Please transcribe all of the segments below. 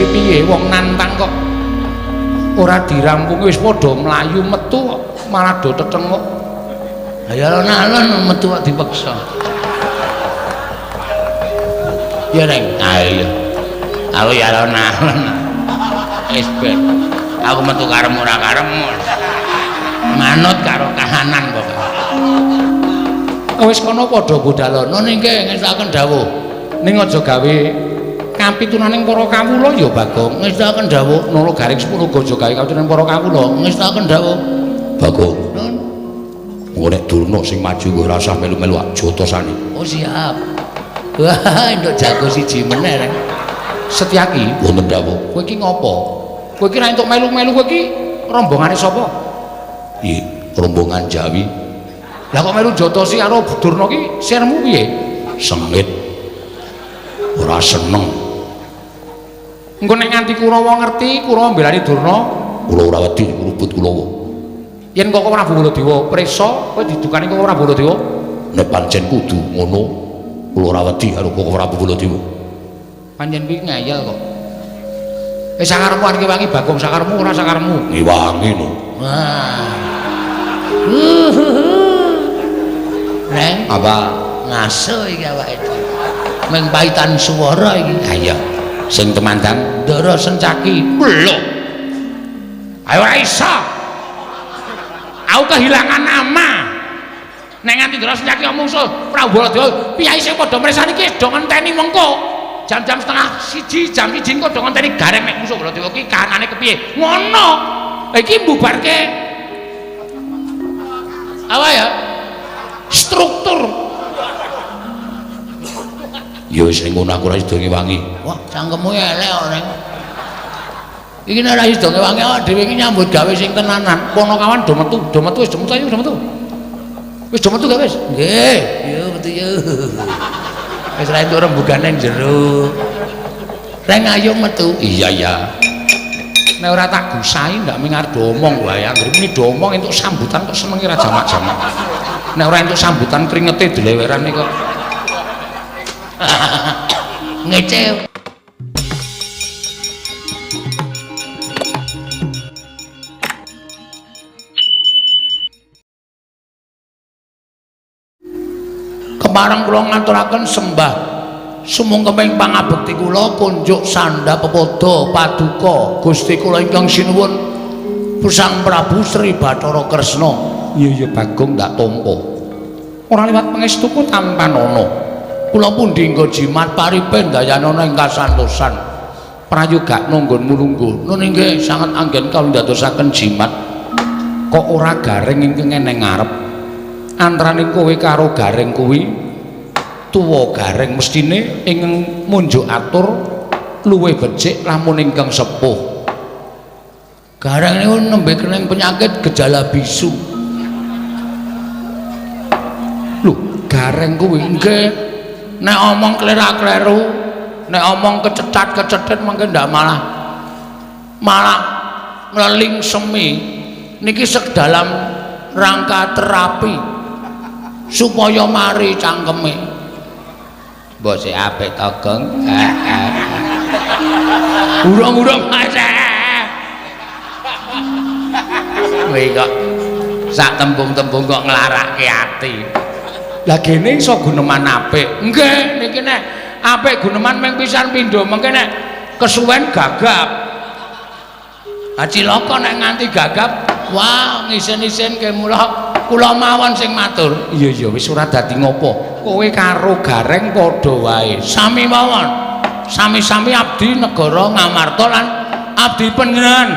iki piye wong nantang kok ora dirampungi wis padha mlayu metu kok malah do tetenguk. Lah ya alon-alon metu kok dipeksa. Ya Reng, ayo. Aku ya alon-alon. Wis ben. Aku metu karepmu ora karepmu. Manut karo kahanan pokoke. Wis kono padha budalono nggih ngestokaken dawuh. Ning aja gawe kapitunaning para kawula ya Bagong. Ngestokaken dawuh. Nolo garing 10 aja gawe kapitunaning para kawula. Ngestokaken dawuh. Bagong. Nun. Engko nek Durna sing maju kowe ora usah melu-melu jotosane. Oh siap. Wah, entuk jago siji meneh Reng. Setyaki, wonten dawuh. Kowe iki ngopo? Kowe iki ra entuk melu-melu, kowe iki rombongane sapa? Iya, rombongan Jawi. Lah kok melu jotosi karo Durna ki sirmu piye? Sengit. Ora seneng. Engko nek nganti Kurawa ngerti, Kurawa mbelani Durna, kula ora wedi ngrubut Kurawa. Yen kok Prabu Baladewa prisa, kowe didukani kok Prabu Baladewa? Nek pancen kudu ngono, kula ora wedi karo Koko Prabu Baladewa. Pancen kuwi ngeyel kok. Sakarepmu arep ngewangi Bagong, sakarepmu ora sakarepmu? Ngewangi no. Wah. Reng, apa? Ngaso iki awake dhewe. Mung paitan swara iki. Ha iya. Sing temandang Ndara Sencaki. Lho. Ayo ora iso. Aku kehilangan nama. Nek nganti Ndara Sencaki mungsuh Prabu Baladewa, piyai sing padha mresani iki do ngenteni mengko. Jam-jam 12:30, jam 1 engko do ngenteni gareng nek musuh Baladewa ki kahanane kepiye. Ngono. Iki mbubarke apa ya? Struktur. Ya wis ning ngono aku ora sida ngewangi. Wah, cangkemmu elek kok, Reng. Iki nek ora sida ngewangi awake dhewe iki nyambut gawe sing tenanan. Ponokawan do metu, do metu wis do metu ayo do metu. Wis do metu gak wis? Nggih, yo metu yo. Wis ra entuk rembugane jero. Reng ayo metu. Iya iya. Nek ora tak gusahi ndak ming arep do omong wae. Anggere muni do omong entuk sambutan kok senenge ra jamak-jamak. Nek ora entuk sambutan kringete dlewerane kok. Ngece. Kepareng kula ngaturaken sembah sumungkeming pangabekti kula kunjuk sandha pepodo paduka Gusti kula ingkang sinuwun Sang Prabu Sri Bathara Kresna. Iya iya Bagong ndak tampa. Ora liwat pangestuku tampanana. Kula pundi nggo jimat paripe ndayanana ing kasantosan. Prayogakna nggonmu lungguh. Nun inggih sanget anggen kawula ndadosaken jimat. Kok ora gareng ingkang eneng ngarep? Antarane kowe karo gareng kuwi tuwa gareng mestine ingkang munjuk atur luwih becik lamun ingkang sepuh. Gareng niku nembe kening penyakit gejala bisu. Lho, gareng kuwi nggih nek omong klera-kleru, nek omong kecetat-kecetit mangke ndak malah ngleling semi. Niki sek dalam rangka terapi supaya mari cangkeme. Mbok sik apik to, Gong. Urung-urung kowe kok sak tembung-tembung kok nglarake ati. Lah gene iso guneman apik. Nggih, niki nek apik guneman mung pisan pindho, mengke nek kesuwen gagap. Ha cilaka nek nganti gagap, wah ngisin-isinke mula kula mawon sing matur. Iya iya wis ora dadi ngopo. Kowe karo gareng padha wae. Sami mawon. Sami-sami abdi negara Ngamarta lan abdi panjenengan.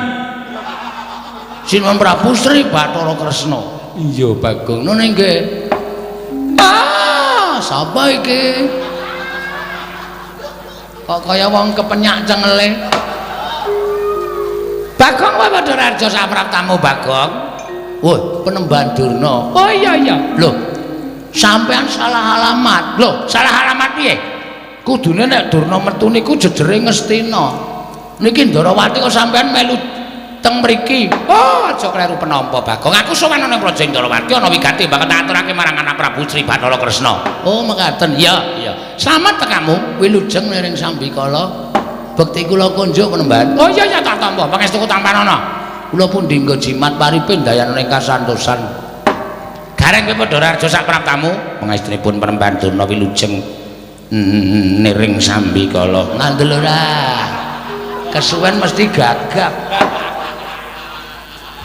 Sinuwun Prabu Sri Bathara Kresna. Iya Bagong. Nun nggih. Ah, sapa iki? Kok kaya wong kepenyak cengele. Bagong wae padha raja sapraptamu Bagong. Woi, penemban Durna. Oh iya iya. Lho, sampean salah alamat. Lho, salah alamat piye? Kudune nek Durna metu niku jejere Ngastina. Niki Ndarawati kok sampean melu teng mriki. Oh, aja kleru penampa Bagong. Aku sowan ana Praja Ndarawati ana wigati banget aturake marang anak Prabu Sri Bathara Kresna. Oh, mekaten. Iya, iya. Slamet tekamu, wilujeng niring sambikala. Bekti kula kunjuk Panembahan. Oh iya iya tak tampa, pangestuku tampanana. Kula pundi nggo jimat paripe ndayana ing kasantosan. Gareng kowe padha raja sak praptamu, pangestunipun Panembahan Durna wilujeng niring sambikala. Ngandel ora. Kesuwen mesti gagap.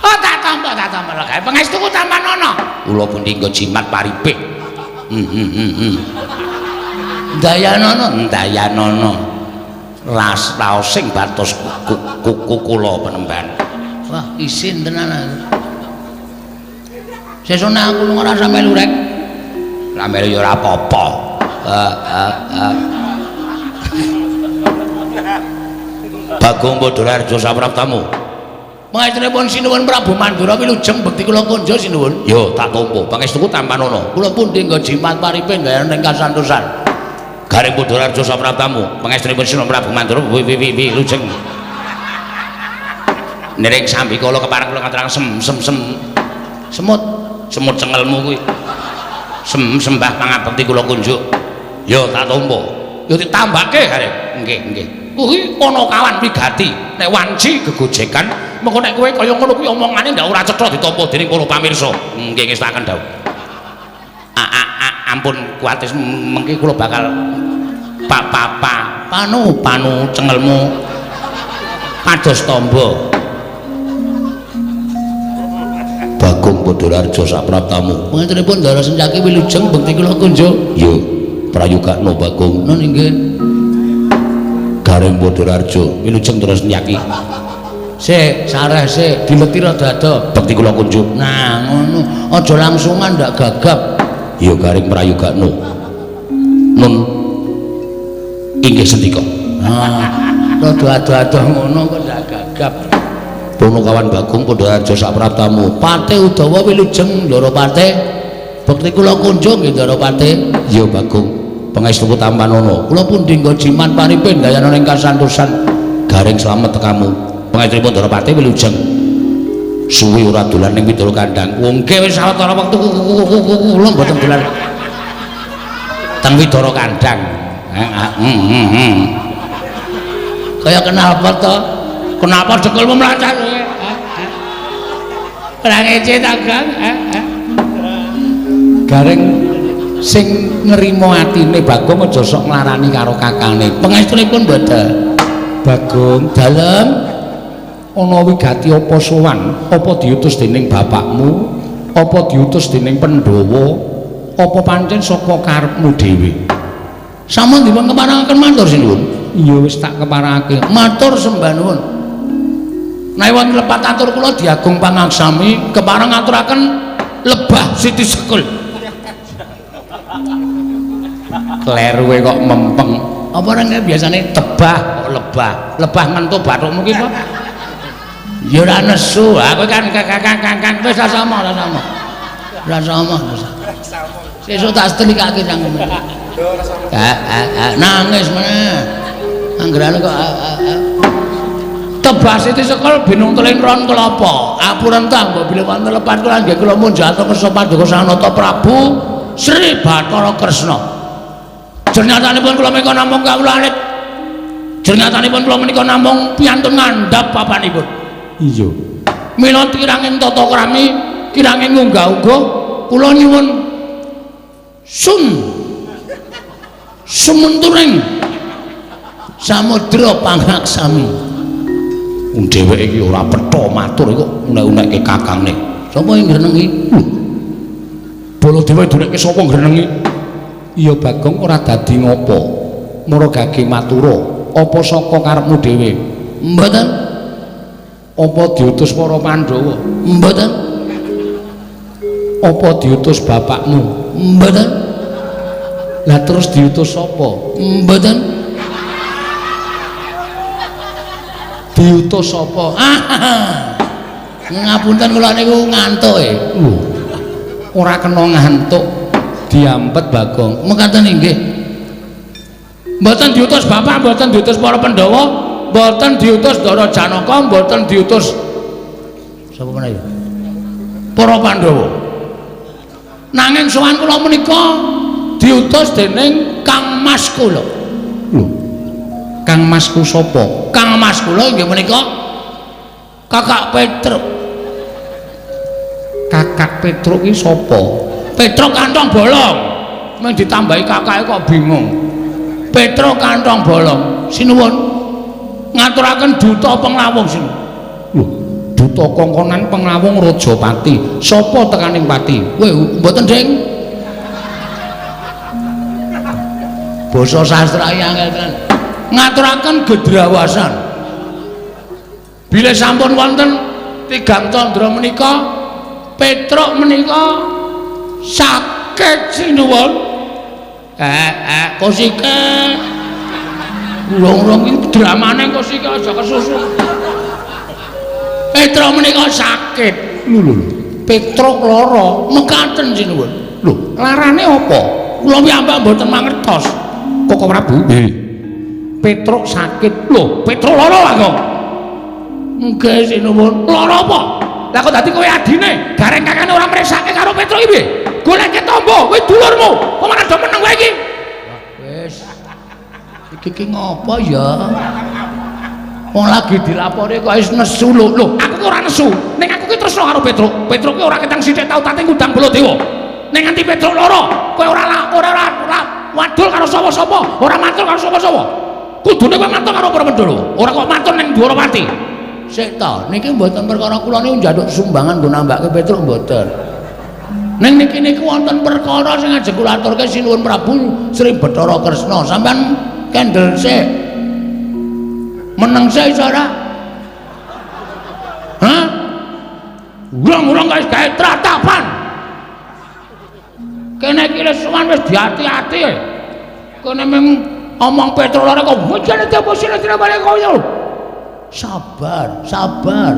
Oh tak tampa, tak tampa lho. Pangestuku tampanana. Kula pundi nggo jimat paripe. Ndayanana, ndayanana. Ras raosing batos kuku kula Panembahan. Wah, isin tenan aku. Sesuk nek aku lunga ora melu rek. Lah melu ya ora apa-apa. Bagong Badararja sapraptamu. Pangestunipun sinuwun Prabu Mandura wilujeng bekti kula kunjuk sinuwun. Yo tak tampa, pangestuku tampanana. Kula pundi nggo jimat paripe ndayana ing kasantosan. Gareng Badararja sapraptamu, pangestunipun sinuwun Prabu Mandura wilujeng. Niring sambikala kepareng kula ngaturaken sem sem sem semut semut cengelmu kuwi. Sem sembah pangabekti kula kunjuk. Yo tak tampa. Yo ditambahke gareng. Nggih, nggih. Kuwi ana kawan wigati nek wanci gegojekan mengko nek kowe kaya ngono kuwi omongane ndak ora cetha ditampa dening para pamirsa. Nggih ngestaken dawuh. Ampun kuwatir mengki kula bakal pa pa pa panu panu cengelmu pados tamba. Bagong Badararja sapraptamu. Pangantenipun Ndara Sencaki wilujeng bekti kula kunjuk. Yo prayogakno Bagong. Nun inggih. Gareng Badararja wilujeng Ndara Sencaki. Sik, sareh sik, dileti rada ado. Bekti kula kunjuk. Nah, ngono. Aja langsungan ndak gagap. Ya garing prayogakno. Nun inggih sendika. Ah, rada ado-ado ngono kok ndak gagap. Punakawan Bagong Badararja sapraptamu. Pate Udawa wilujeng Ndara Pate. Bekti kula kunjuk nggih Ndara Pate. Ya Bagong, pangestuku tampanana. Kula pundi nggo jimat paripe ndayana ing kasantosan. Gareng slamet tekamu. Pangestunipun Ndara Pate wilujeng. Suwi ora dolan ning Widara Kandang. Wong nggih wis sawetara wektu kula mboten dolan teng Widara Kandang. Kaya kenal apa to? Kenapa dekulmu mlacat? Ora ngece ta, Gang? Gareng sing ngrimo atine Bagong aja sok nglarani karo kakane. Pangestunipun mboten. Bagong dalem ana wigati apa sowan? Apa diutus dening bapakmu? Apa diutus dening Pandhawa? Apa pancen saka karepmu dhewe? Sampun dipun keparengaken matur sinuwun. Iya wis tak keparengake. Matur sembah nuwun. Nek wonten lepat atur kula diagung pangaksami kepareng ngaturaken lebah Siti Sekul. Kleruwe kok mempeng. Apa reng biasane tebah kok lebah. Lebah ngentu bathukmu ki apa? Ya ora nesu. Aku kan kakak wis ora sama, ora sama. Ora sama. Sesuk tak setelikake cangkeme. Nangis meneh. Anggerane kok tebah Siti Sekul binung teling ron kelapa. Apuran ta mbok bilih wonten lepat kula nggih kula munjata kersa paduka Sang Nata Prabu Sri Bathara Kresna. Jernyatanipun kula menika namung kawula alit. Jernyatanipun kula menika namung piyantun ngandhap papanipun. Iya. Mila kiranging tata krami, kiranging unggah-ungguh kula nyuwun sun sumunturing samudra pangaksami. Wong dheweke iki ora petha matur kok unek-unekke kakangne. Sapa sing ngrenengi? Baladewa dunekke sapa ngrenengi? Iya Bagong ora dadi ngopo. Mara gage matura, apa saka karepmu dhewe? Mboten. Apa diutus para Pandhawa? Mboten. Apa diutus bapakmu? Mboten. Lah terus diutus sapa? Mboten. Diutus sapa? Ngapunten kula niku ngantuk e. Ora kena ngantuk, diampet Bagong. Mekaten inggih. Mboten diutus bapak, mboten diutus para Pandhawa, mboten diutus Ndara Janaka, mboten diutus sapa meneh ya? Para Pandhawa. Nanging sowan kula menika diutus dening Kang Mas kula. Lho. Kang Masku sapa? Kang Mas kula inggih menika Kakak Petruk. Kakak Petruk ki sapa? Petruk kantong bolong. Mung ditambahi kakake kok bingung. Petruk kantong bolong. Sinuwun ngaturaken duta penglawung sinuwun. Lho, duta kongkonan penglawung Rajapati. Sapa tekaning pati? Weh, mboten, Ding. Basa sastra angel tenan. Ngaturaken gedrawasan. Bilih sampun wonten tigang candra menika, Petruk menika sakit sinuwun. Kosike. Urung-urung iki dramane kosike aja kesusu. Petruk menika sakit. Lho lho. Petruk lara, mekaten sinuwun. Lho, larane apa? Kula piyambak mboten mangertos. Koko Prabu? Nggih. Petruk sakit. Lho, Petruk lara lha kok. Nggih sinuwun. Lara apa? Lah kok dadi kowe adine, gareng kakane ora mresake karo Petruk iki piye? Goleke tombo, kowe dulurmu. Kok malah do meneng kowe iki? Wis. Iki ki ngopo ya? Wong lagi dilapori kok wis nesu lho. Lho, aku ki ora nesu. Ning aku ki tresno karo Petruk. Petruk ki ora ketang sithik tau tate ngundang Baladewa. Ning nganti Petruk lara, kowe ora wadul karo sapa-sapa, ora matur karo sapa-sapa. Kudune kowe matur karo para Pandhawa, ora kok matur ning Dwarawati. Sik ta, niki mboten perkara kula niku njaluk sumbangan nggo nambahke Petruk mboten. Ning niki niku wonten perkara sing ajeng kula aturke sinuwun Prabu Sri Bathara Kresna. Sampeyan kendel sik. Meneng sik iso ora? Hah? Urung-urung wis gawe tratapan. Kene iki wis sowan wis diati-ati. Kene mung omong Petruk lara kok bojone diposine balik koyo. Sabar, sabar.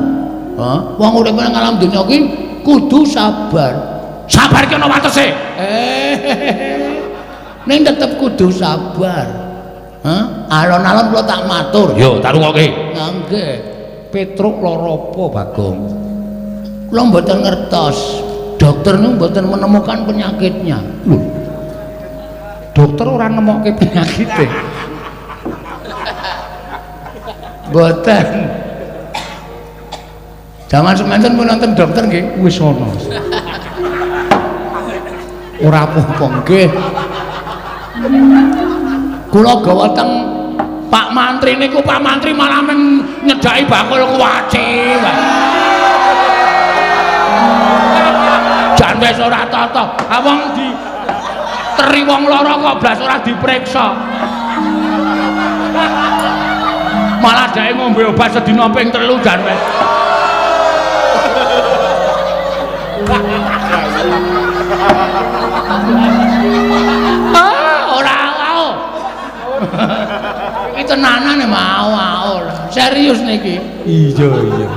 Hah? Wong urip nang alam donya iki kudu sabar. Sabar ki ana watese. Ning tetep kudu sabar. Hah? Alon-alon kula tak matur. Yo, tak rungokke. Nggih. Petruk lara apa, Bagong? Kula mboten ngertos. Dokter niku mboten menemukan penyakitnya. Lho. Dokter ora nemokke penyakite. Mboten. Jaman semanten pun nonton dokter nggih wis ana. Ora apa-apa nggih. Kula gawa teng Pak Mantri niku, Pak Mantri malah nyedhaki bakul kuwaci. Jan wis ora tata. Ha wong di teri wong lara kok blas ora diperiksa. Malah dheke ngombe obat sedina ping 3 jan wis. Ah, ora au. Iki tenanan mau au. Serius niki. Iya, iya.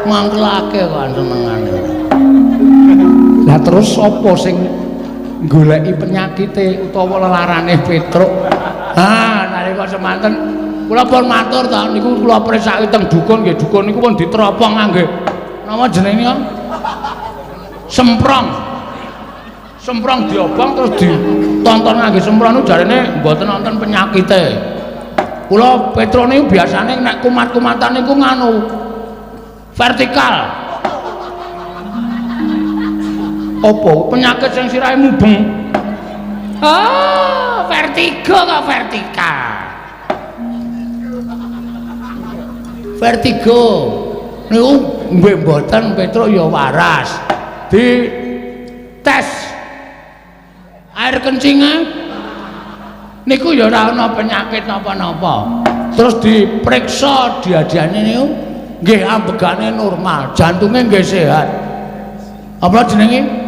Mangkelake kok senengane. Lah terus sapa sing goleki penyakite utawa lelarane Petruk? Ah, nalika semanten kula pun matur ta niku kula presake teng dukun nggih, dukun niku pun diteropong ngangge napa jenenge semprong. Semprong diobong terus ditonton ngangge semprong niku jarene mboten wonten penyakite. Kula Petruk niku biasane nek kumat-kumatan niku nganu vertikal. Apa penyakit sing sirahe mubeng? Ah, vertigo kok vertikal. Vertigo niku nggih mboten Petruk ya waras. Di tes air kencingnya niku ya ora ana penyakit napa-napa. Terus diperiksa diadiane niku nggih ambegane normal, jantungnya nggih sehat. Apa jenenge?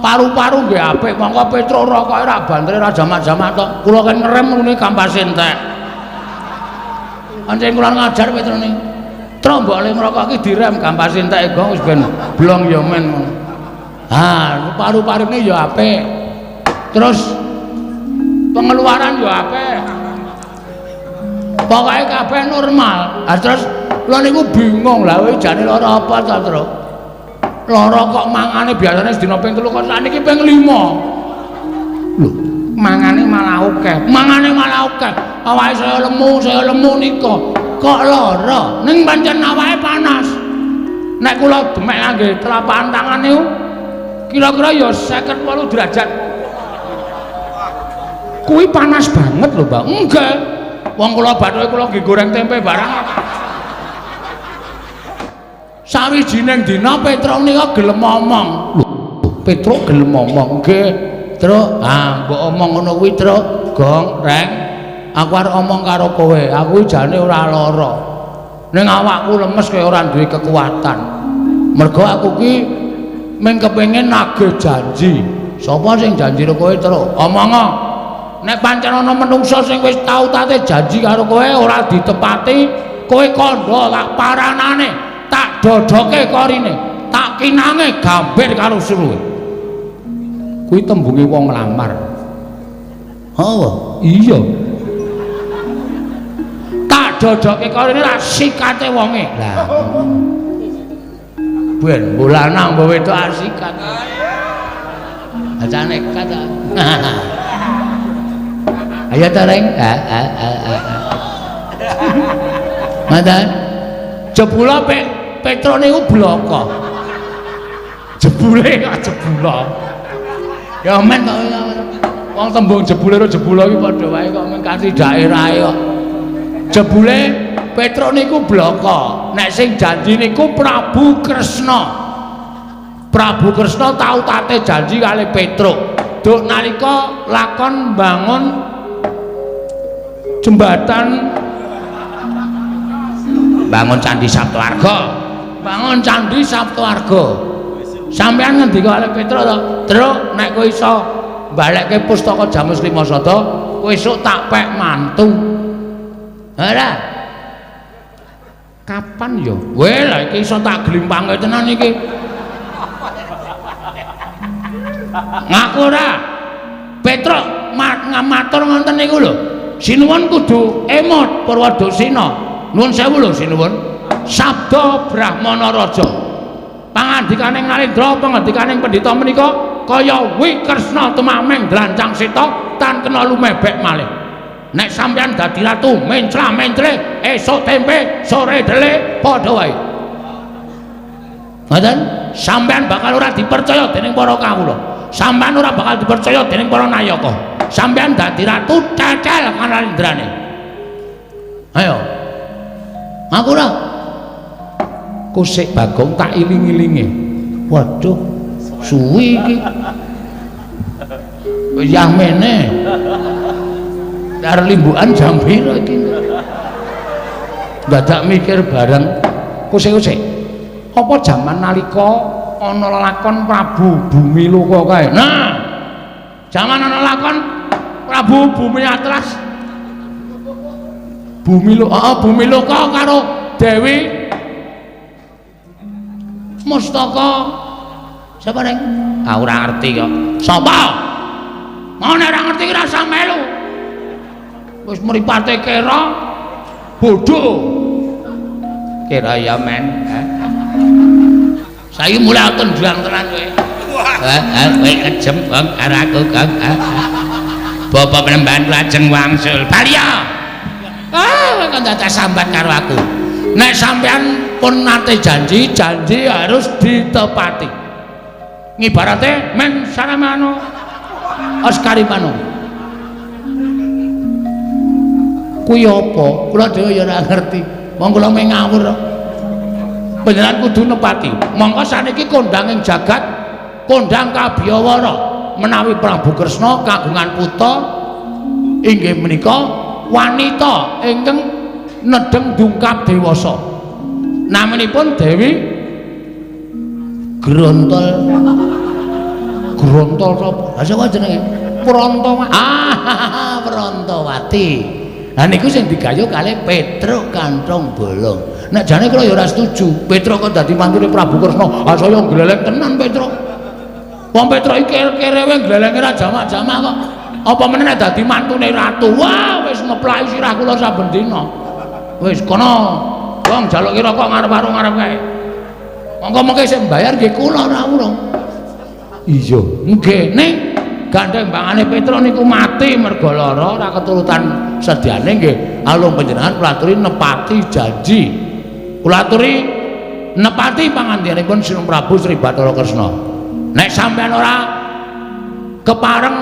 Paru-paru nggih apik, mongko Petruk rokoke ora bantere ora jamak-jamak tok. Kula kan ngerem ngene kampase entek. Pancen kula ngajar Petruk niku. Truk mbok le ngrokok iki direm kampase entek gong wis ben blong ya men ngono. Ha, paru-parune ya apik. Terus pengeluaran ya apik. Pokoke kabeh normal. Ha terus kula niku bingung lah kowe jane lara apa ta, Truk? Lara kok mangane biasane sedina ping 3 kok sakniki ping 5. Lho, mangane malah akeh. Mangane malah akeh. Awake saya lemu nika. Kok lara? Ning pancen awake panas. Nek kula demek ngangge telapak tangan niku kira-kira ya 58 derajat. Kuwi panas banget lho, Mbak. Enggak. Wong kula bathuke kula nggih goreng tempe barang. Sawijining dina Petruk nika gelem omong. Lho, Petruk gelem omong. Nggih, Truk. Ah, mbok omong ngono kuwi, Truk. Gong, Reng. Aku arep omong karo kowe. Aku jane ora lara. Ning awakku lemes kaya ora duwe kekuatan. Mergo aku ki mung kepengin nagih janji. Sapa sing janji karo kowe, Truk? Omongo. Nek pancen ana menungsa sing wis tau tate janji karo kowe ora ditepati, kowe kandha tak paranane, tak dodoke korine, tak kinange gambir karo suruhe. Kuwi tembunge wong nglamar. Oh, iya. Tak dodoke korine tak sikate wonge. Lah. Ben mbok lanang mbok wedok asikat. Bacane nekat. Ayo ta, Reng. Mantan. Jebula Petruk niku bloko. Jebule kok jebula. Ya men kok wong tembung jebule karo jebula iki padha wae kok mung kanthi daerahe kok. Jebule Petruk niku bloko. Nek sing janji niku Prabu Kresna. Prabu Kresna tau tate janji kali Petruk. Duk nalika lakon bangun jembatan, bangun Candi Saptawarga, bangun Candi Saptawarga. Sampeyan ngendika kalih Petruk to, Truk, nek kowe iso balekke pustaka Jamus Lima Sada, kowe esuk tak pek mantu. Ora. Kapan ya? Weh, lah iki iso tak glimpange tenan iki. Ngaku ora? Petruk matur ngoten niku lho. Sinuwun kudu emot Purwadusina. Nuwun sewu lho sinuwun. Sabda Brahmana Raja. Pangandikaning Narendra, pangandikaning pendhita menika kaya Wikresna tumameng dlancang seta tan kena lumebek malih. Nek sampeyan dadi ratu mencla-mencle esuk tempe sore dele padha wae. Ngoten? Sampeyan bakal ora dipercaya dening para kawula. Sampeyan ora bakal dipercaya dening para nayaka. Sampeyan dadi ratu cecel kanalendrane. Ayo. Aku ora. Kusik Bagong tak iling-ilinge. Waduh, suwi iki. Wis mene. Arep limbukan jam piro iki? Dadak mikir bareng kusik-kusik. Apa jaman nalika ana lakon Prabu Bumi Loka kae? Nah, jaman ana lakon Prabu Bumi Atlas. Bumi Loka, heeh, Bumi Loka karo Dewi Mustaka. Sapa, Reng? Ah, ora ngerti kok. Sapa? Mau nek ora ngerti ki rasa melu. Wis mripate kera bodho. Kira ya men. Saiki mulai tendang tenan kowe. Heeh, kowe kejem wong karo aku, Kang. Bapak penemban lajeng wangsul. Baliya. Ah, kok dadak sambat karo aku. Nek sampean pun nate janji, janji harus ditepati. Ngibarate men saramano Oskarimano. Kuwi apa? Kula dhewe ya ora ngerti. Wong kula mung ngawur. Panjenengan kudu nepati. Mongko saniki kondang ing jagat, kondang kabiyawara menawi Prabu Kresna kagungan putra inggih menika wanita ingkang nedheng dungkap dewasa. Naminipun Dewi Grontol. Grontol sapa? Lah sapa jenenge? Prantawati. Ah, Prantawati. Lah niku sing digayuh kalih Petruk Kantong Bolong. Nek jane kula ya ora setuju. Petruk kok dadi mantune Prabu Kresna. Ah saya gleleng tenan Petruk. Wong Petruk iki kere-kerewe glelenge ra jamak-jamak kok. Apa meneh nek dadi mantune ratu? Wah, wis ngeplaki sirah kula saben dina. Wis kono. Wong njaluki rokok ngarep warung ngarep kae. Monggo mengke sing mbayar nggih kula ora urung. Iya, nggih. Ning Gandeng bangane Petruk niku mati merga lara ora keturutan sedyane nggih. Alung panjenengan kula aturi nepati janji. Kula aturi nepati pangandikanipun Sinuwun Prabu Sri Bathara Kresna. Nek sampeyan ora kepareng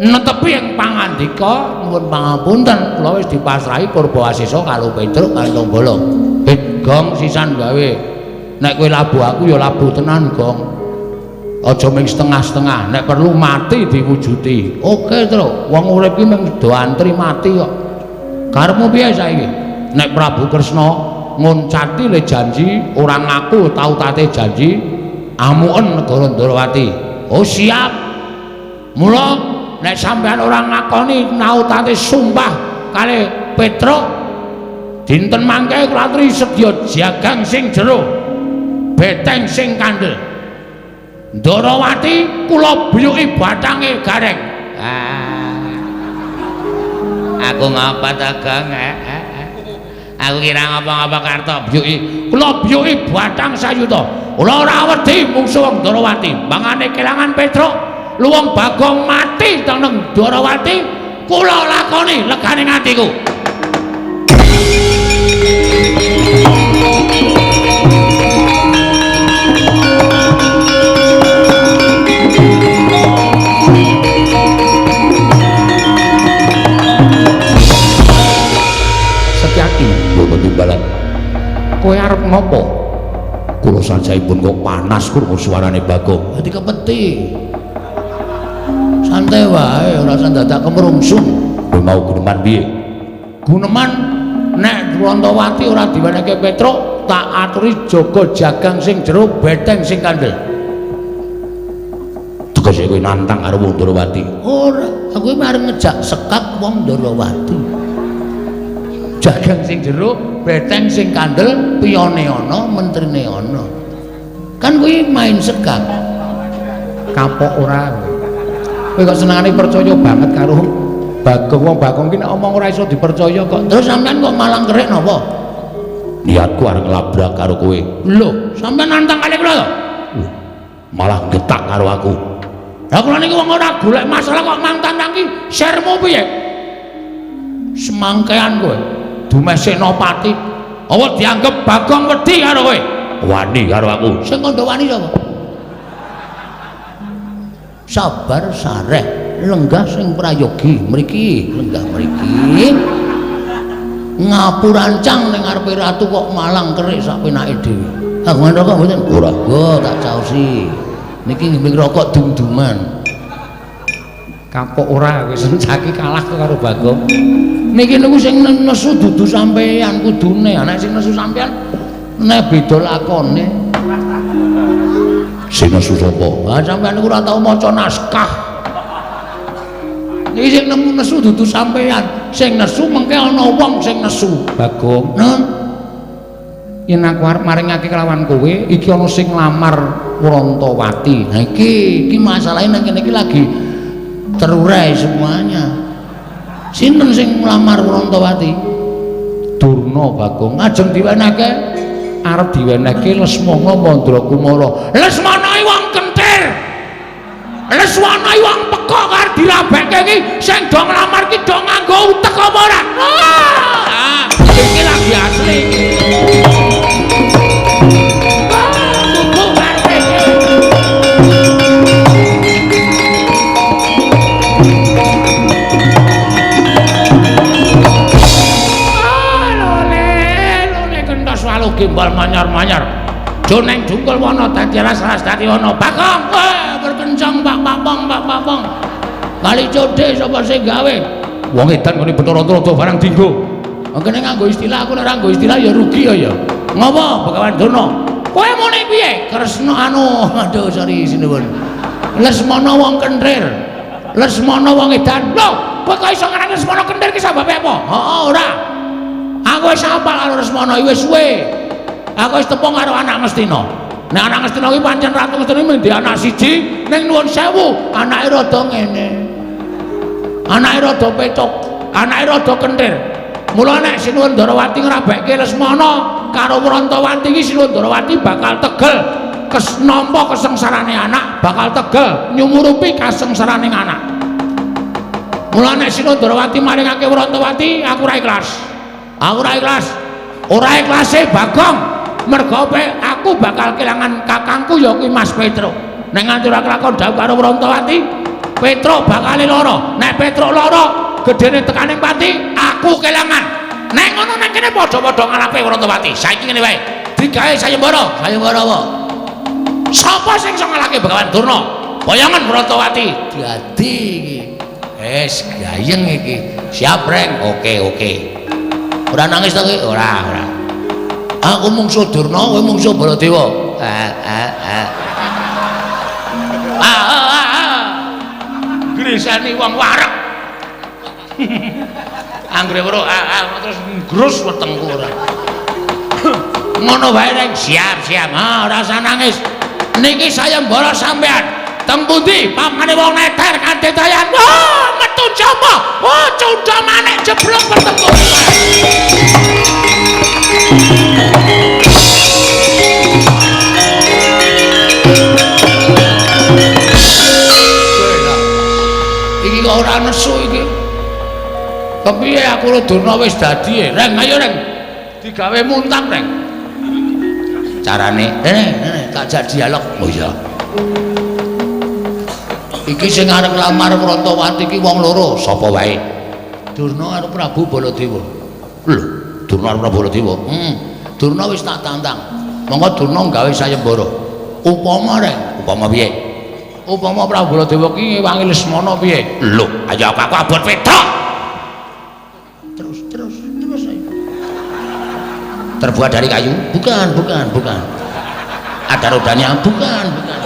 netepi ing pangandika nuwun pangapunten kula wis dipasrahi Purbawasesa karo Petruk Kantong Bolong. Gong sisan gawe. Nek kowe labuh aku ya labuh tenan, Gong. Aja mung setengah-setengah, nek perlu mati diwujuti. Oke, Truk. Wong urip ki mung do antri mati kok. Karepmu piye saiki? Nek Prabu Kresna ngoncati le janji, ora ngaku tau tate janji, amuken negara Ndrawati. Oh, siap. Mula nek sampeyan ora ngakoni nautate sumpah kali Petruk, dinten mangke kula aturi sedya jagang sing jero, beteng sing kandel. Ndrawati kula biyuki bathange gareng. Aku ngapa ta, Gong? Aku kira ngapa-ngapa karto biyuki. Kula biyuki bathang sayuta. Kula ora wedi mungsuh wong Ndrawati. Mangane kelangan Petruk, luwung Bagong mati teneng Ndrawati, kula lakoni legane atiku. Setyaki mboten timbalan. Kowe arep ngopo? Kula sajaipun kok panas krungu suarane Bagong. Dadi kepeti. Santai wae, ora usah dadak kemrungsung. Kowe mau guneman piye? Guneman nek Rantawati ora diwenehke Petruk, tak aturi jaga jagang sing jero, beteng sing kandel. Tegese kowe nantang karo wong Ndrawati? Ora, aku iki arep ngejak sekak wong Ndrawati. Jagang sing jero, beteng sing kandel, piyone ana, mentrine ana. Kan kuwi main sekak. Kapok ora kowe. Kowe kok senengane percaya banget karo Bagong. Wong Bagong ki nek omong ora iso dipercaya kok. Terus sampean kok malang kerik napa? Niatku arep nglabrak karo kowe. Lho, sampean nantang kali kula to? Malah getak karo aku. Lah kula niki wong ora golek masalah kok mantantang ki sermu piye? Semangkean kowe. Dumeh Senopati. Apa dianggep Bagong wedi karo kowe? Wani karo aku. Sing kandha wani sapa? Sabar sareh, lenggah sing prayogi mriki, lenggah mriki. Ngapurancang ning ngarepe ratu kok malang kerik sak penake dhewe. Kagungan rokok mboten? Ora. Go tak caosi. Niki nggih rokok dum-duman. Kapok ora kowe sencaki kalah karo Bagong. Niki niku sing nesu dudu sampeyan kudune. Nek sing nesu sampeyan nek beda lakone. Sing nesu sapa? Ha sampeyan niku ora tau maca naskah. Niki sing nemu nesu dudu sampeyan, sing nesu mengke ana wong sing nesu. Bagong. Nun. Yen aku arep maringake kelawan kowe, iki ana sing nglamar Rantawati. Nah iki, iki masalahe nang kene iki lagi terurai semuanya. Sinten sing nglamar Rantawati? Durna Bagong. Ajeng diwenehke, arep diwenehke Lesmana Mandrakumara. Lesmana iki wong kentir. Lesmana iki wong pekok arep dirabekke iki sing do nglamar ki do nganggo utek apa ora? Ah, iki lagi asli iki. Gimbal manyar-manyar. Joneng jungkul wana dadi alas-alas dadi wana. Bagong, weh berkencang Pak Papong, Pak Papong. Kali codhe sapa sing gawe? Wong edan ngene Bathara Trada barang dinggo. Kene nganggo istilah, aku nek ora nganggo istilah ya rugi ya ya. Ngopo Begawan Durna? Kowe muni piye? Kresna anu, aduh sorry sinuwun. Lesmana wong kenthir. Lesmana wong edan. Lho, kowe kok iso ngarani Lesmana kenthir ki sababe apa? Heeh, ora. Aku wis hafal karo Lesmana iki wis suwe. Aku wis tepung karo anak Ngastina. Nek anak Ngastina iki pancen Ratu Ngastina mung anak siji, ning nuwun sewu, anake rada ngene. Anake rada pecok, anake rada kenthir. Mula nek Sinuwun Ndarawati ngrabekke Lesmana karo Wrantawati iki Sinuwun Ndarawati bakal tegel. nampa kesengsarane anak, bakal tegel nyumurupi kasengsarane anak. Mula nek Sinundrawati maringake Wrantawati, aku ora ikhlas. Aku ora ikhlas. Ora ikhlase Bagong, merga aku bakal kelangan kakangku ya kuwi Mas Petruk. Nek nganti ora kelakon dhawuh karo Wrantawati, Petruk bakal lara. Nek Petruk lara, gedene tekaning pati, aku kelangan. Nek ngono nang kene padha-padha ngalape Wrantawati. Saiki ngene wae. Digawe sayembara. Sayembara apa? Sapa sing iso ngalahke Begawan Durna? Boyongan Wrantawati. Dadi iki. Wis gayeng iki. Siap, Reng. Oke, oke. Ora nangis to kowe? Ora, ora. Aku mungsuh Durna, kowe mungsuh Baladewa. Ah, ah, ah. Ah, ah, ah. Grisani wong wareg. Anggere weruh ah, ah, terus ngrus wetengku ora. Ngono wae, Reng. Siap, siap. Ah, ora usah nangis. Niki sayembara sampean. Teng pundi pamane wong neter kanthi dayan. Wah, metu jaba. Wah, cundha manik jeblok bertemu. Iki kok ora nesu iki. Kepiye aku karo Durna wis dadi, Reng, ayo Reng. Digawe muntang, Reng. Carane, tak jak dialog. Oh iya. Iki sing arep nglamar Wrantawati iki wong loro, sapa wae? Durna karo Prabu Baladewa. Lho, Durna karo Prabu Baladewa. Durna wis tak tantang. Monggo Durna gawe sayembara. Upama, Reng, upama piye? Upama Prabu Baladewa ki ngewangi Lesmana piye? Lho, ayo aku abot Petruk. Terus, terus, terus ayo. Terbuat dari kayu? Bukan, bukan, bukan. Ada rodanya? Bukan, bukan.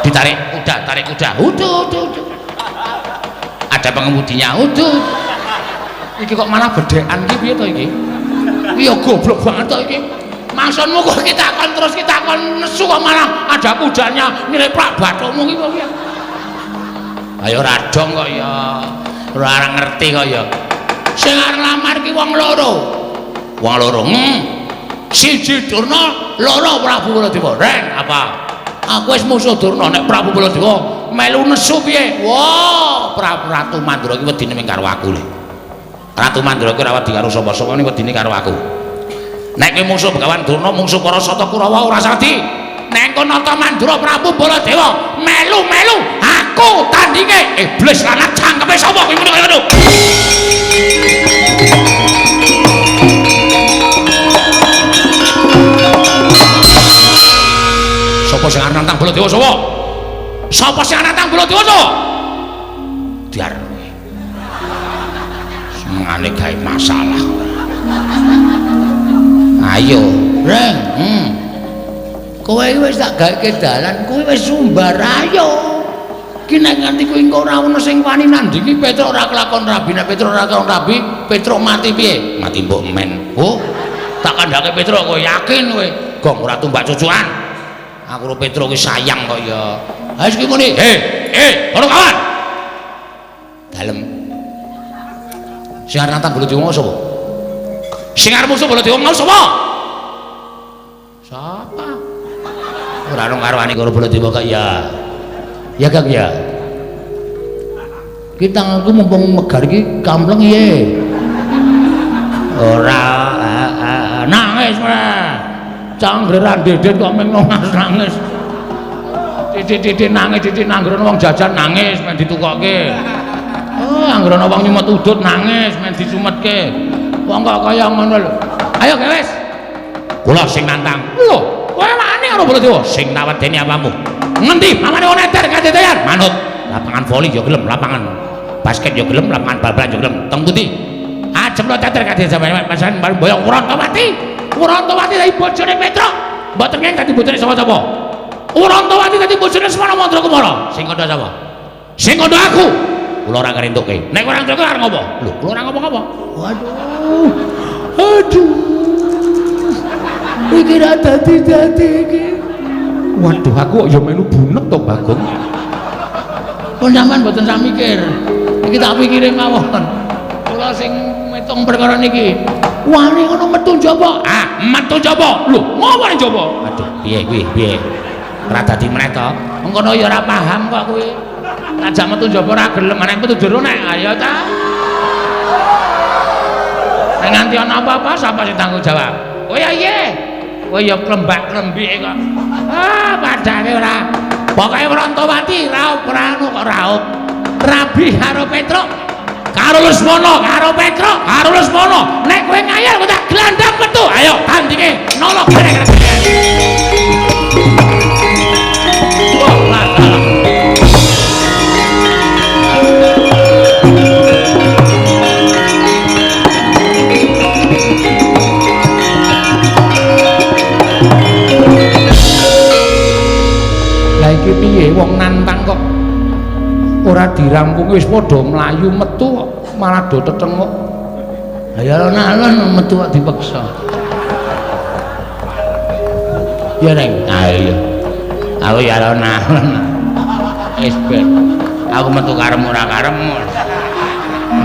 Ditarik kuda, tarik kuda. Udah, udah, udah. Ada pengemudinya. Udah. Iki kok malah bedekan iki piye to iki? Iya goblok banget to iki. Maksudmu kok kita kon terus kita kon nesu kok malah ada kudanya nyeleplak bathukmu iki piye? Ayo radong kok ya. Ora ngerti kok ya. Sing arep nglamar ki wong loro. Wong loro. Siji Durna, loro Prabu Baladewa. Reng, apa? Aku wis musuh Durna, nek Prabu Baladewa melu nesu piye? Wah, Prabu Ratu Mandura ki wedine ming karo aku lho. Ratu Mandura ki ora wedi karo sapa-sapa, ning wedine karo aku. Nek kowe musuh Begawan Durna, mungsuh para Sata Kurawa ora sadi. Nek kono Nata Mandura Prabu Baladewa melu-melu aku tandinge. Iblis lanang cangkeme sapa kuwi muni kaya ngono. Sapa sing arep nantang Baladewa sapa? Sapa sing arep nantang Baladewa sapa? Diar kowe. Senengane gawe masalah. Ayo, Reng. Kowe iki wis tak gawe dalan, kowe wis sumbar ayo. Ki nek nganti kuwi engko ora ono sing wani nandingi Petruk ora kelakon rabi, nek Petruk ora kelakon rabi, Petruk mati piye? Mati mbok men. Oh, tak kandhake Petruk kowe yakin kowe. Gong ora tumbak cucukan. Aku karo Petruk ki sayang kok ya. Ha wis ki muni, "He, kono kawan." Dalem. Sing arep nantang Baladewa sapa? Sing arep musuh Baladewa mau sapa? Sapa? Ora ono karuane karo Baladewa kok ya. Ya Kang ya. Ki tanganku mumpung megar iki kampleng piye? Ora nangis ora. Canggre ra ndedet kok meng nangis. Titik-titik nangis, titik nanggrono wong jajan nangis men ditukokke. Oh, anggrono wong nyumet udut nangis men disumetke. Wong kok kaya ngono lho. Ayo wis. Kula sing nantang. Lho, kowe wani karo Baladewa? Sing tak wedeni apamu? Ngendi? Pamane wong eter kadetean. Manut. Lapangan voli ya gelem, lapangan basket ya gelem, lapangan bal-balan ya gelem. Teng pundi? Ajem lo teter kadhe sampeyan pasan boyong Wrantawati. Wrantawati dadi bojone Petruk. Mboten ngeng dadi bojone sapa-sapa. Wrantawati dadi bojone Semana Mandra Kumara. Sing kandha sapa? Sing kandha aku. Kula ora ngrentuke. Nek ora ngrentuke arep ngopo? Lho, kula ora ngopo-ngopo. Waduh. Aduh. Iki ra dadi-dadi iki. Waduh, aku kok ya melu bunek to, Bagong. Kok sampean mboten sak mikir. Iki tak pikire mawon. Kula sing ngitung perkara niki. Wani ngono metu njaba. Ah, metu njaba. Lho, ngopo ning njaba? Aduh, piye kuwi? Piye? Ora dadi meneh to. Mengkono ya ora paham kok kuwi. Ajak metu njaba ora gelem, nek metu jero nek ayo ta. Nek nganti ana apa-apa sapa sing tanggung jawab? Oh ya iya. Kowe ya klembak-klembike kok. Ah, padake ora. Pokoke Wrontowati raup ora anu kok raup. Rabi karo Petruk. Karo Lesmana, karo Petruk, karo Lesmana. Nek kowe ngayal kowe tak glandang metu. Ayo tandinge nolo gareng. Wah, lah. Lah iki piye wong nantang kok ora dirampungi wis padha mlayu metu kok malah do tetenguk. Lah ya alon-alon metu kok dipeksa. Ya Reng, ayo. Aku ya alon-alon. Wis ben. Aku metu karepmu ora karepmu.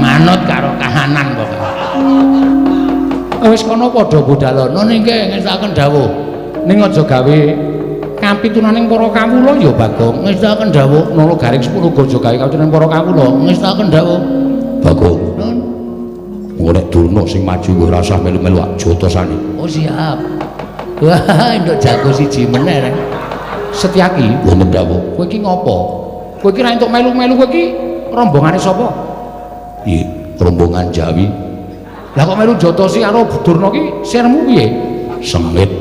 Manut karo kahanan pokoke. Wis kono padha budalono ning ngestokaken dawuh. Ning aja gawe kapitunaning para kawula ya Bagong. Ngestokaken dawuh. Nolo garing 10 aja gawe kapitunaning para kawula. Ngestokaken dawuh. Bagong. Engko nek Durna sing maju kowe ora usah melu-melu jotosane. Oh siap. Wah, entuk jago siji meneh Reng. Setyaki wonten dawuh. Kowe iki ngopo? Kowe iki ra entuk melu-melu, kowe iki rombongane sapa? Iya, rombongan Jawi. Lah kok melu jotosi karo Durna ki sirmu piye? Sengit.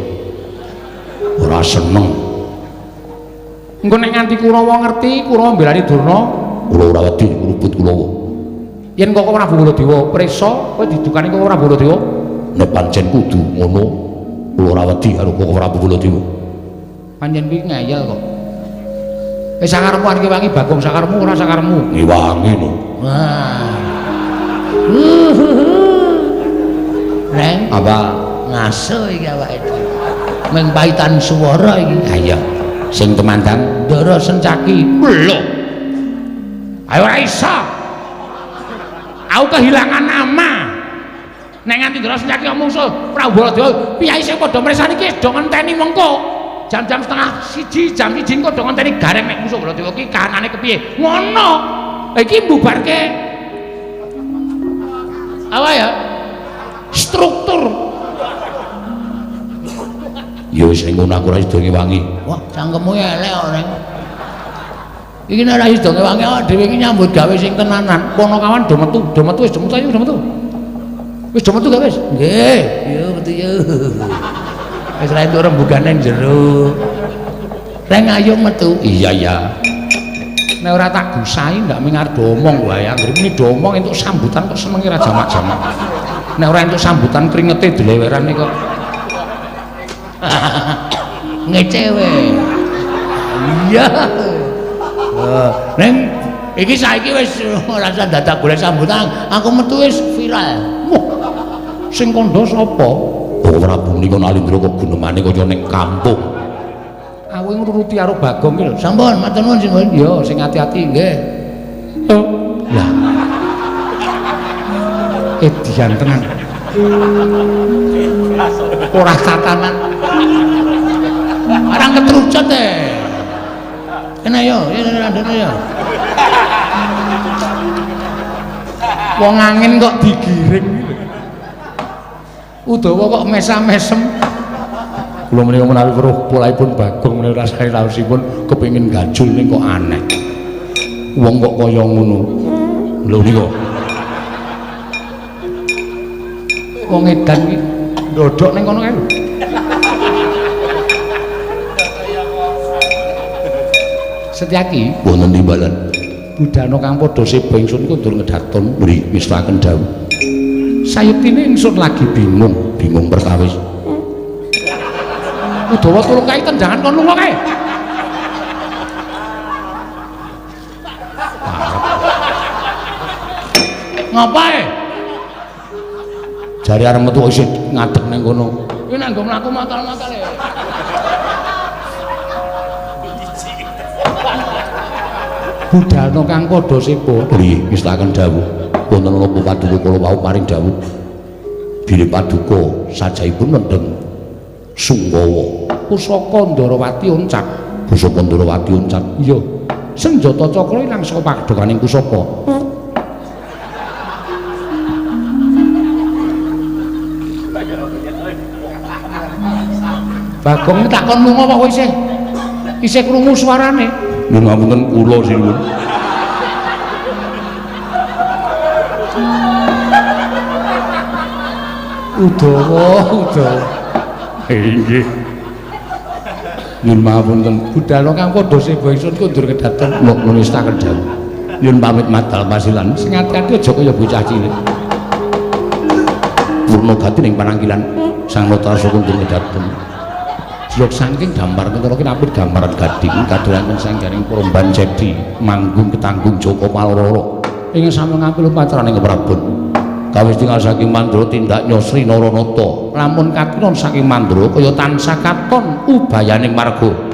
Ora seneng. Engko nek nganti Kurawa ngerti, Kurawa mbelani Durna, kula ora wedi ngrubut Kurawa. Yen Koko Prabu Baladewa prisa, kowe didukani Koko Prabu Baladewa? Nek pancen kudu ngono, kula ora wedi karo Koko Prabu Baladewa. Pancen kuwi ngeyel kok. Wis sakarepmu arep ngewangi Bagong, sakarepmu ora sakarepmu? Ngewangi no. Wah. Reng, apa? Ngaso iki awake dhewe. Mung paitan swara iki. Ha iya. Sing tumandang Ndara Sencaki. Lho. Ayo ora iso. Aku kehilangan nama. Nek nganti Ndara Sencaki mungsuh Prabu Baladewa, piyayi sing padha mresani iki do ngenteni mengko. Jam-jam 12:30, jam 1 engko do ngenteni gareng nek musuh Baladewa ki kahanane kepiye. Ngono. Iki mbubarke apa ya? Struktur. Ya wis ning ngono aku ora sida ngewangi. Wah, cangkemmu elek kok, Reng. Iki nek ora sida ngewangi awake dhewe iki nyambut gawe sing tenanan. Ponokawan do metu, do metu wis do metu ayo do metu. Wis do metu gak wis? Nggih, yo metu yo. Wis ra entuk rembugane jero. Reng ayo metu. Iya iya. Nek ora tak gusai ndak ming arep do omong wae. Anggere muni do omong entuk sambutan kok senenge ra jamak-jamak. Nek ora entuk sambutan kringete dlewerane kok. Ngecewe. Iya. Neng iki saiki wis ora usah dadak golek sambutan, aku metu wis viral. Wah. Sing kandha sapa? Oh Prabu menika Nalindra kok gunemane kaya ning kampung. Aku ngruruti karo Bagong ki lho. Sampun, matur nuwun sing. Ya, sing ati-ati nggih. Oh. Lah. Edian tenan. Ora tatanan. Arang ketrucut e. Kena yo, ya randene yo. Wong angin kok digiring iki lho. Udawa kok mesam-mesem. Kula menika menawi weruh polahipun Bagong menika rasane raosipun kepengin gajul ning kok aneh. Wong kok kaya ngono. Lho nika. Wong edan iki ndodhok ning kono kae lho. Setyaki wonten timbalan. Budana kang padha seba ingsun kundur ngedaton mri wistakaken dawuh. Sayektine ingsun lagi bingung, bingung perkawis. Udawa tulung kae tendangan kon lunga kae. Ngapae? Jare arep metu isih ngadeg ning kono. Kuwi nek nggo mlaku matal-matal e. Budalna kang padha seba. Nggih, wistakaken dawuh. Wonten napa paduka kula wau paring dawuh. Bilih paduka sajahipun nendheng Sungkawa. Pusaka Ndarawati oncat. Pusaka Ndarawati oncat. Iya. Senjata cakra ilang saka pagedanganing pusaka. Bagong takon lunga apa kowe isih? Isih krungu suarane. Nyuwun ngapunten kula sinuwun. Udawa, udawa. Inggih. Nyuwun ngapunten. Budhalo kang padha seba ingsun kundur kedaton nistakaken dawuh. Nyuwun pamit madal pasilan. Sing ati-ati aja kaya bocah cilik. Purna gati ning panangkilan Sang Natarasa kundur kedaton. Jlok saking gambar ketara kinapit gambaran gading kadolanken sanggaring Purban Jedi manggung ketanggung Joko Paloro ingkang sami ngampil upacaraning keprabon. Kawis tinggal saking Mandra tindak Nyosri Naranata lamun katinon saking Mandra kaya tansah katon ubayaning marga.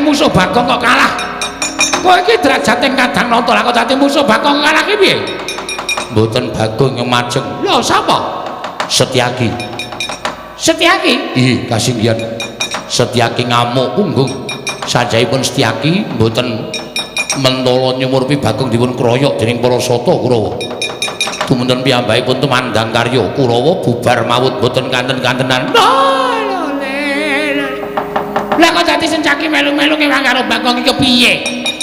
Musuh Bagong kok kalah. Kowe iki derajate kadang nata lah kok dadi musuh Bagong kalah ki piye? Mboten Bagong yang majeng. Lho sapa? Setyaki. Setyaki? Ih, kasinggihan. Setyaki ngamuk punggung. Sajahipun Setyaki mboten mentala nyumurpi Bagong dipun kroyok dening para sata Kurawa. Tumunten piyambakipun tumandang karya Kurawa bubar mawut mboten kanten-kantenan. Lah kok dadi Setyaki melu-melu kewang karo Bagong iki kepiye?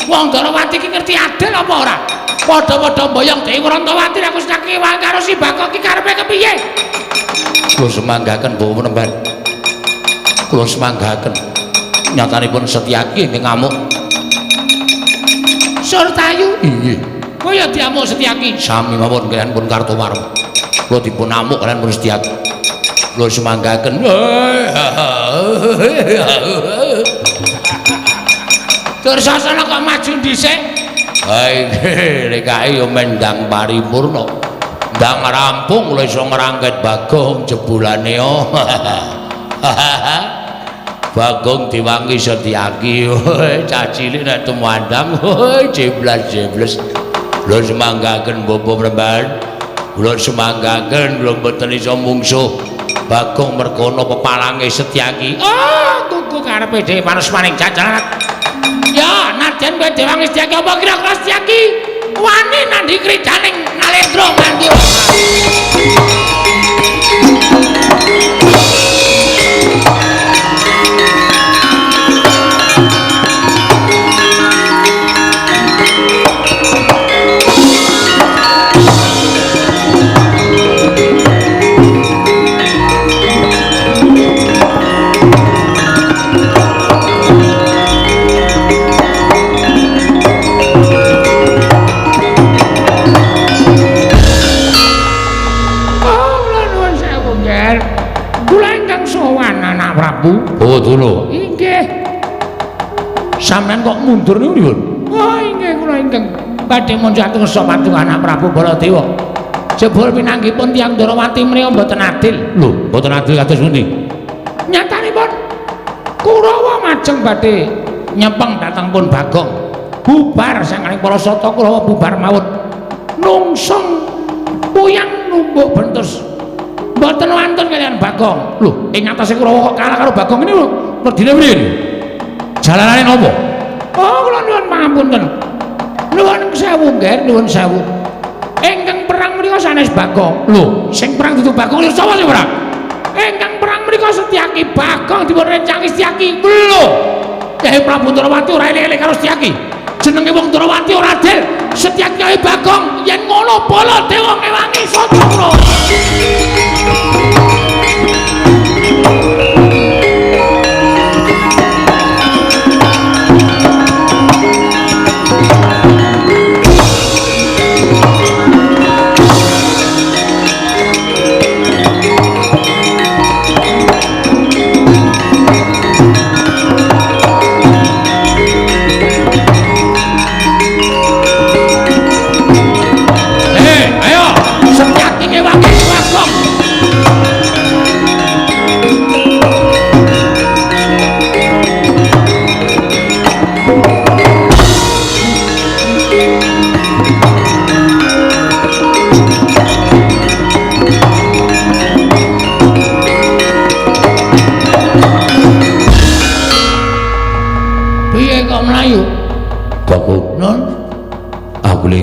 Wong Ndarawati iki ngerti adil apa ora? Padha-padha mboyong Dewi Rantawati aku Setyaki kewang karo si Bagong iki karepe kepiye? Kula semanggaken Bapak Penemban. Kula semanggaken. Nyatanipun Setyaki ingkang ngamuk. Surtayu? Inggih. Kaya diamuk Setyaki. Sami mawon kaliyan pun Kartowarma. Kula dipun amuk kaliyan pun Setyaki. Kula semanggaken. Dursasana kok maju dhisik? Ha nggih, lek kae ya mendang paripurna. Ndang rampung kula iso ngrangket Bagong jebulane. Bagong diwangi Setyaki. Cah cilik nek tumandang jeblas-jebles. Kula semanggaken Bapak Penemban. Kula semanggaken kula mboten iso mungsuh Bagong mergana pepalange Setyaki. Oh, tunggu karepe dhewe panusmaning jajaran. Ya, nadyan kowe diwangi Setyaki apa kira-kira Setyaki wani nandhi kridaning Nalendra Mandura. sowan anak Prabu. Oh, dulu. Inggih. Sampeyan kok mundur niku pripun? Oh, inggih kula ingkang badhe munjat kersa paduka anak Prabu Baladewa. Jebul pinanggipun tiyang Ndorowati menika mboten adil. Lho, mboten adil kados pundi? Nyatanipun Kurawa majeng badhe nyepeng dhateng pun Bagong. Bubar sangkaning para sata Kurawa bubar mawon. Nungsung puyang numbuk bentus. Mboten wantun kaliyan Bagong. Lho, ing atase Kurawa kok kalah karo Bagong ini lho. Wedine priye? Jalanane napa? Oh, kula nyuwun pangapunten. Nuwun sewu, nggih, nuwun sewu. Ingkang perang menika sanes Bagong. Lho, sing perang dudu Bagong lho sapa sing perang? Ingkang perang menika Setyaki. Bagong dipun rencangi Setyaki. Lho, Kyai Prabu Ndorowati ora eling-eling karo Setyaki. Jenenge wong Ndorowati ora adil. Setyaki karo Bagong yen ngono Baladewa ngewangi sata kula.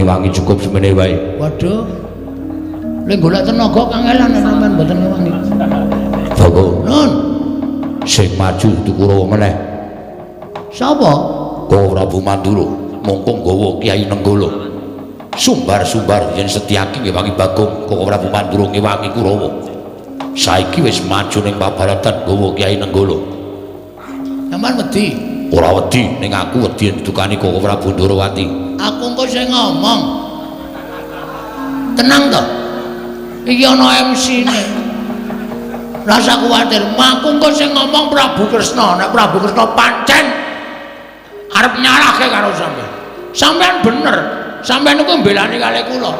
Wangi cukup semene wae. Waduh. Le golek tenaga kangelan nek sampean mboten ngewangi. Bagong. Nun. Sing maju dudu Kurawa meneh. Sapa? Koko Prabu Mandura mongko nggawa Kyai Nenggala. Sumbar-sumbar yen Setyaki ngewangi Bagong, Koko Prabu Mandura ngewangi Kurawa. Saiki wis maju ning pabaratan nggawa Kyai Nenggala. Sampeyan wedi? Ora wedi, ning aku wedi yen didukani Koko Prabu Ndorowati. Aku engko sing ngomong. Tenang to. Iki ana MC-ne. Rasa kuwatir, aku engko sing ngomong Prabu Kresna. Nek Prabu Kresna pancen arep nyalahke karo sampeyan. Sampeyan bener. Sampeyan niku mbelani kalih kula.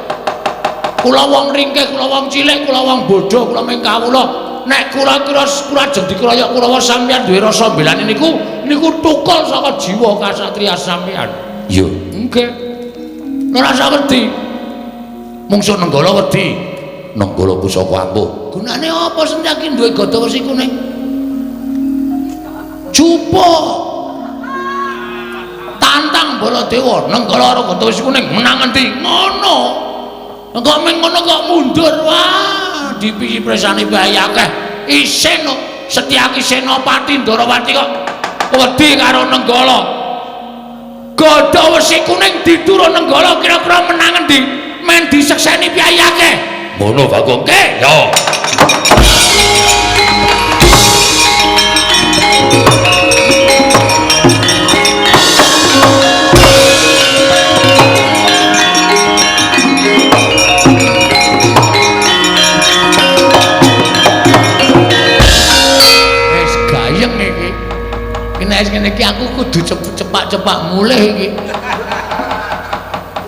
Kula wong ringkih, kula wong cilik, kula wong bodho, kula mung kawula. Nek kula kira kula ajeng dikroyok Kurawa sampeyan duwe rasa mbelani niku niku tukul saka jiwa kasatriya sampeyan. Iya. Nggih. Ora usah wedi. Mungsuh Nenggala wedi. Nenggala pusaka ampuh. Gunane apa Setyaki duwe gada wesi kuning? Jupuk. Tantang Baladewa, Nenggala karo gada wesi kuning menang endi? Ngono. Kok meng ngono kok mundur. Wah, dipisi presane bae akeh. Isin kok Setyaki Senopati Ndorowati kok wedi karo Nenggala. Gada wesi kuning diturun Nenggala kira-kira menang endi? Men disekseni piye akeh. Ngono Bagong. Nggih. Yo. Wis gayeng iki. Nek ngene iki aku kudu cepak-cepak mulih iki.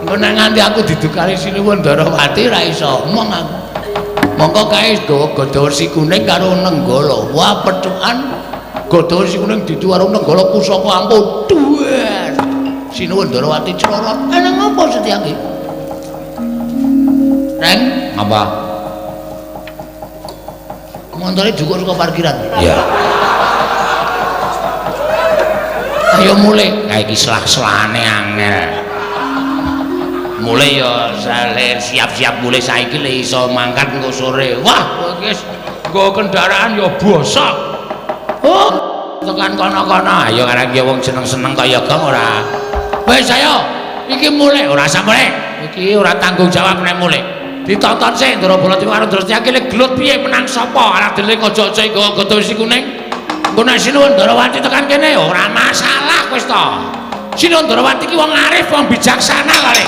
Engko nek nganti aku didukani Sinuwun Ndorowati ra iso omong aku. Mongko kae nggawa gada wesi kuning karo Nenggala. Wah, pethukan gada wesi kuning didu karo Nenggala pusaka ampuh. Duwer. Sinuwun Ndorowati crorot. Nang apa Setyaki? Reng, Apa? Montore jukuk saka parkiran. Iya. Ayo mulih. Kae iki selah-selahane angel. Mulih ya siap-siap mulih saiki le iso mangkat engko sore. Wah, kowe iki wis nggawa kendaraan ya bosok. Oh, tekan kono-kono. Ayo karang ya wong seneng-seneng kaya gong ora. Wis ayo, iki mulih Ora usah mulih. Iki ora tanggung jawab nek mulih. Ditonton sik Ndara Baladewa karo Ndara Setyaki le gelut piye menang sapa? Ora dele aja-aja nggawa gada wesi kuning. Engko nek Sinuwun Ndorowati tekan kene ora masalah wis to. Sinuwun Ndorowati ki wong arif, wong bijaksana kali.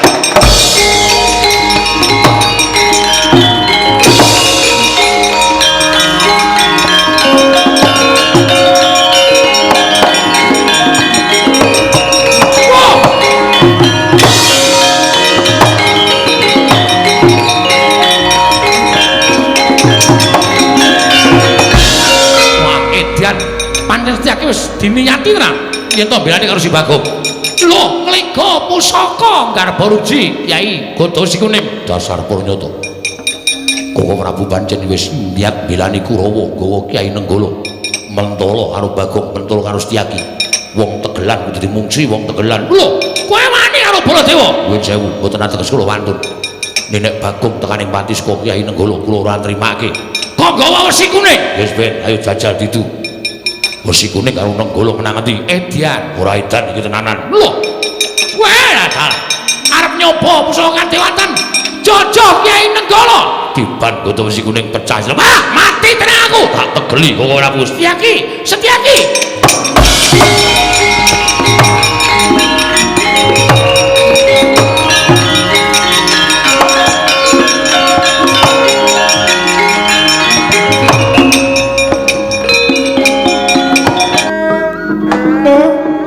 pancen Setyaki wis diniyati ta yen to belane karo si Bagong. Lho, nglega pusaka Garbaruji Kyai Gada Sikuning dasar purnyata. Koko Prabu pancen wis niat belani Kurawa gawa Kyai Nenggala. Mentala karo Bagong, mentala karo Setyaki. Wong tegelan kudu dimungsi wong tegelan. Lho, kowe wani karo Baladewa? Nuwun sewu, mboten ateges kula wantun. Nenek Bagong tekaning pati saka Kyai Nenggala kula ora nrimake. Kok gawa wesi kuning? Wis ben, ayo jajal didu. Wesi kuning karo Nenggala menang endi? Edian, ora edan iki tenanan. Lho. Kowe dalah arep nyoba pusaka kadewatan. Jojoh Kyai Nenggala. Diban gota wesi kuning pecah. Wah, mati tenan aku. Tak tegeli kok ora aku. Setyaki, Setyaki.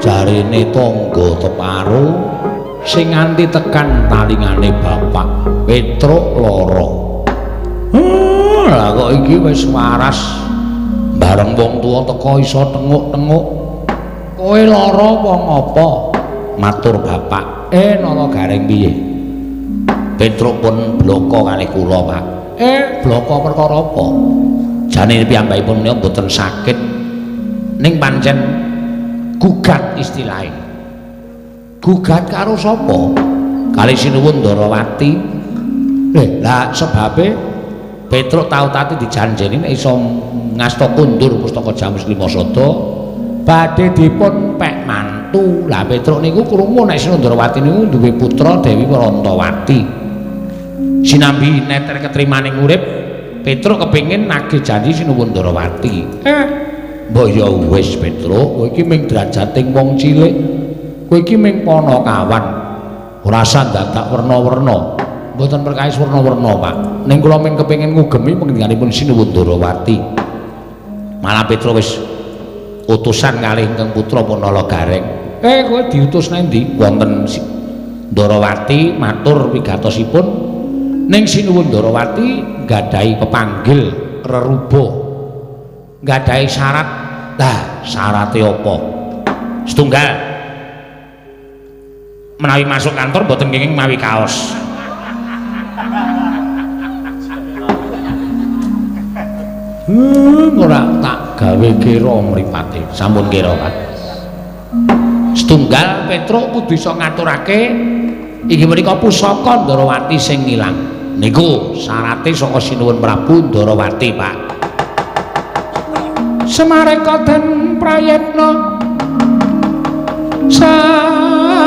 Jarene tangga teparo sing nganti tekan talingane bapak Petruk lara. Lah kok iki wis waras. Bareng wong tuwa teka iso tenguk-tenguk. Kowe lara apa ngapa? Matur bapak. Nala Gareng piye? Petruk pun bloko kalih kula, Pak. Bloko perkara apa? Jane piyambakipun menika mboten sakit. Ning pancen gugat istilahe. Gugat karo sapa? Kali Sinuwun Ndarawati. Lah sebabe Petruk tau tati dijanjeni nek iso ngasta kundur pustaka Jamus Lima Sada badhe dipun pek mantu. Lah Petruk niku krungu nek Sinuwun Ndarawati niku duwe putra Dewi Warantawati. Sinambi neter ketrimaning urip, Petruk kepengin nagih janji Sinuwun Ndarawati. Mbok ya wis Petruk, kowe iki ming drajating wong cilik. Kowe iki ming panakawan. Ora usah dadak werna-werna. Mboten perkawis werna-werna, Pak. Ning kula ming kepengin ngugemi pangendhikanipun Sinuwun Ndarawati. Malah Petruk wis utusan kalih ingkang putra Punala Gareng. Kowe diutus nang ndi? Wonten Ndarawati matur wigatosipun ning Sinuwun Ndarawati nggadahi pepanggil reruba. Nggadahi syarat. Lah, syarate apa? Setunggal. Menawi masuk kantor mboten kenging mawi kaos. Ora tak gawe kira mripate. Sampun kira, Pak. Setunggal Petruk kudu iso ngaturake inggih menika pusaka Ndarawati sing ilang. Niku syarate saka Sinuwun Prabu Ndarawati, Pak. Semareka den prayitna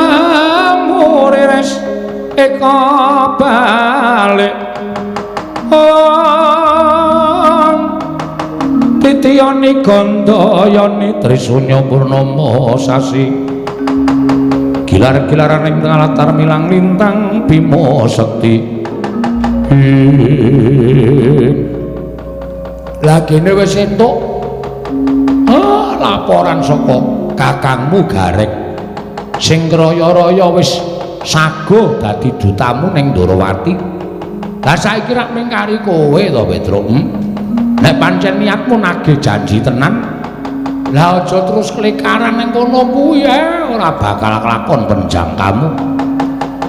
samurires eka balik om titiyani gandayani trisunya purnama sasi gilar-gilaran ing latar milang lintang bima sekti. Lah kene wis entuk laporan saka kakangmu Gareng sing raya-raya wis saguh dadi dutamu ning Ndarawati. Lah saiki rak ming kari kowe to Petruk. Nek pancen niatmu nagih janji tenan, lah aja terus klekaran ning kono kuwi ora bakal kelakon penjangkamu.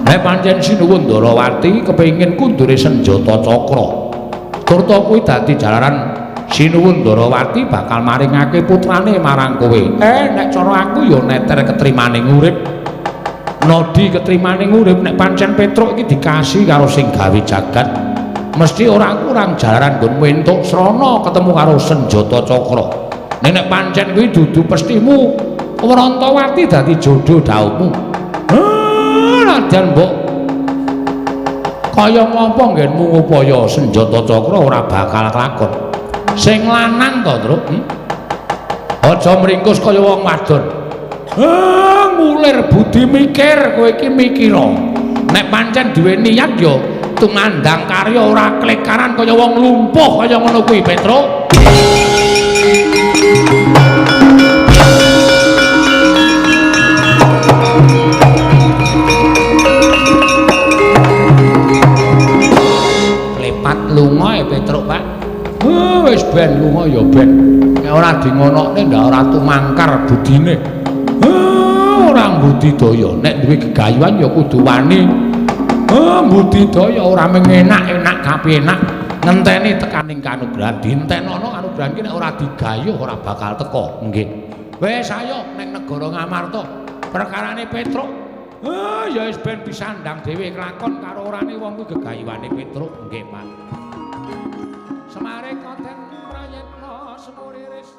Nek pancen Sinuwun Ndarawati kepengin kundure senjata cakra, turta kuwi dadi jalaran Sinuwun Ndarawati bakal maringake putrane marang kowe. Nek cara aku ya neter ketrimane urip. Nodi ketrimane urip nek pancen Petruk iki dikasih karo sing gawe jagat, mesti ora kurang jalaran nggonmu entuk srana ketemu karo senjata cakra. Nek pancen kuwi dudu pestimu, Warantawati dadi jodho dhauhmu. Nadyan mbok kaya ngapa nggenmu ngupaya senjata cakra ora bakal kelakon. Sing lanang to, Truk. Aja mringkus kaya wong wadon. Ngulir budi mikir, kowe iki mikira. Nek pancen duwe niat ya tumandang karya ora klekaran kaya wong lumpuh kaya ngono kuwi, Petruk. Klepat lunga e Petruk, Pak. Wis ben, lunga ya ben. Nek ora dingonokne ndak ora tumangkar budine. Ora budidaya, nek duwe gegayuhan ya kudu wani. Budidaya ora mung enak-enak kapenak, ngenteni tekaning kanugrahan. Dintenono kanugrahan ki nek ora digayuh ora bakal teka. Nggih. Wis ayo ning negara Ngamarta. Perkarane Petruk. Ya wis ben disandang dhewe kelakon karo orane wong kuwi gegayuhane Petruk. Nggih, Pak. Semare koten prayitna semuriris.